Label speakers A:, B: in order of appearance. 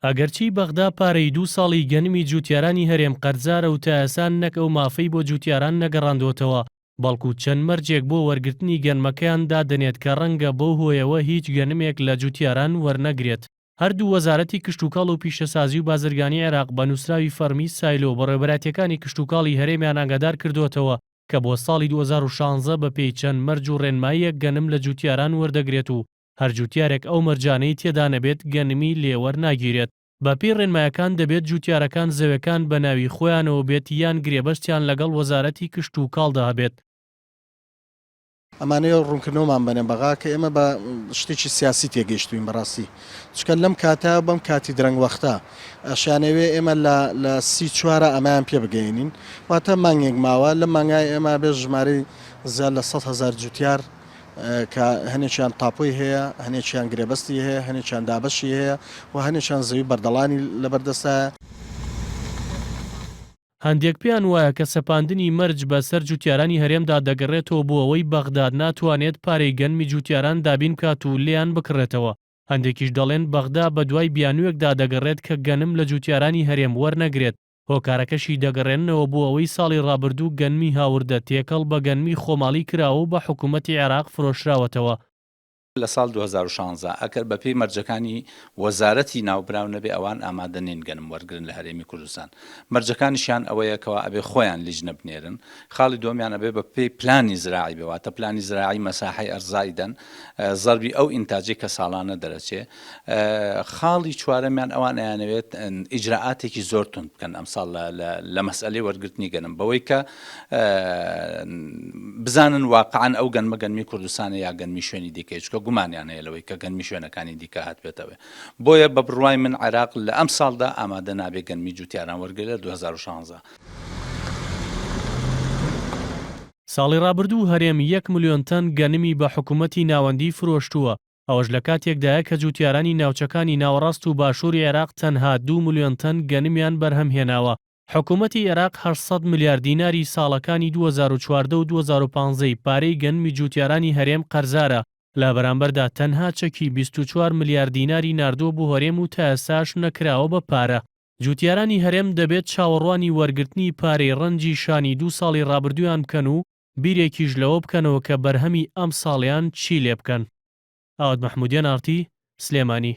A: ئەگەرچی بەغدا پارەی دوو ساڵی گەنمی جوتیارانی هەرێم قەرزارە و تا ئێستا نەک ئەو مافەی بۆ جوتیاران نەگەڕاندووەتەوە، بەڵکو چەند مەرجێک بۆ وەرگرتنی گەنمەکەیان دادەنێت کە ڕەنگە بەو هۆیەوە هیچ گەنمێک لە جوتیاران وەرنەگرێت. هەردوو وەزارەتی کشتوکاڵ و پیشەسازی و بازرگانی عێراق بە نووسراوی فەڕمی سایلۆ بەڕێوەبەرایەتییەکانی کشتوکاڵی هەرێمیان ئاگادار کردووەتەوە کە بۆ ساڵی 2016 بەپێی چەند مەرج و ڕێنماییەک گەنم لە جوتیاران وەردەگرێت و هەر جوتیارێک ئەو مەرجانەی تێدا نەبێت گەنمی لێ وەرناگیرێت. بەپێی ڕێنمایەکان دەبێت جوتیارەکان زەوێکان بە ناوی خۆیانەوە بێت یان گرێبەستیان لەگەڵ وەزارەتی کشتوکاڵدا هەبێت.
B: ئەمانەوێ ڕوونکردنەوەمان بەنێ بەغا کە ئێمە بە شتێکی سیاسی تێگەیشتوین بەڕاستی چونکە لەم کاتە بەم کاتی درەنگ وەختە ئەشیانەوێ ئێمە لە لە سی چوارە ئەمەیان پێ بگەینین واتە مانگێک ماوە لە مانگای ئێمە بێ ژمارەی زیاد لە 100 هەزار جوتیار کە هەنێکیان تاپۆی هەیە هەنێکیان گرێبەستی هەیە هەنێکیان دابەشی هەیە و هەنێکیان زەوی بەردەڵانی لەبەردەستایە.
A: هەندێک پێیان وایە کە سەپاندنی مەرج بە سەر جوتیارانی هەرێمدا دەگەڕێتەوە بۆ ئەوەی بەغداد ناتوانێت پارەی گەنمی جوتیاران دابین بکات و لێیان بکڕێتەوە، هەندێکیش دەڵێن بەغدا بە دوای بیانووێکدا دەگەڕێت کە گەنم لە جوتیارانی هەرێم وەرنەگرێت، هۆکارەکەشی دەگەڕێننەوە بۆ ئەوەی ساڵی ڕابردوو گەنمی هاوردە تێکەڵ بە گەنمی خۆماڵی کراوە و بە حکومەتی عێراق فرۆشراوەتەوە.
C: لە ساڵ 2016 ئەگەر بە پێی مەرجەکانی وەزارەتی ناوبراو نەبێ ئەوان ئامادە نین گەنم وەرگرن لە هەرێمی کوردستان مەرجەکانیشیان ئەوەیە کەوا ئەبێ خۆیان لیجنە بنێرن خاڵی دووەمیان ئەبێ بە پێی پلانی زراعی بێ واتە پلانی زراعی مەساحەی ئەرزای دەن زەربی ئەو ئینتاجەی کە ساڵانە دەرەچێ خاڵی چوارەمیان ئەوان ئەیانەوێت ئیجرائاتێکی زۆر توند بکەن ئەمساڵ لە مەسئەلەی وەرگرتنی گەنم بەوەی کە بزانن واقعا ئەو گەنمە گەنمی کوردستانە یا گەنمی شوێنی دیکەی چکە گومانیان هەیە لەوەی کە گەنمی شوێنەکانی دیکە هاتبێتەوە بۆیە بە بڕوای من عێراق لە ئەم ساڵدا ئامادە نابێ گەنمی جوتیاران وەرگێ لە 2016.
A: ساڵی ڕابردوو هەرێم یەک ملیۆن تەن گەنمی بە حکومەتی ناوەندی فرۆشتووە، ئەوەش لە کاتێکدایە کە جوتیارانی ناوچەکانی ناوەڕاست و باشووری عێراق تەنها دوو ملیۆن تەن گەنمیان بەرهەم هێناوە. حکومەتی عێراق 800 ملیار دیناری ساڵەکانی 2014 و 2015 ی پارەی گەنمی جوتیارانی هەرێم قەرزارە، لە بەرامبەردا تەنها چەکی 24 ملیار دیناری ناردووە بۆ هەرێم و تا ئێستاش نەکراوە بە پارە. جوتیارانی هەرێم دەبێت چاوەڕوانی وەرگرتنی پارەی ڕەنجی شانی دوو ساڵی ڕابردوویان بکەن و بیرێکیش لەوە بکەنەوە کە بەرهەمی ئەمساڵیان چی لێ بکەن. ئاوات مەحمودیان ئاڕتی، سلێمانی.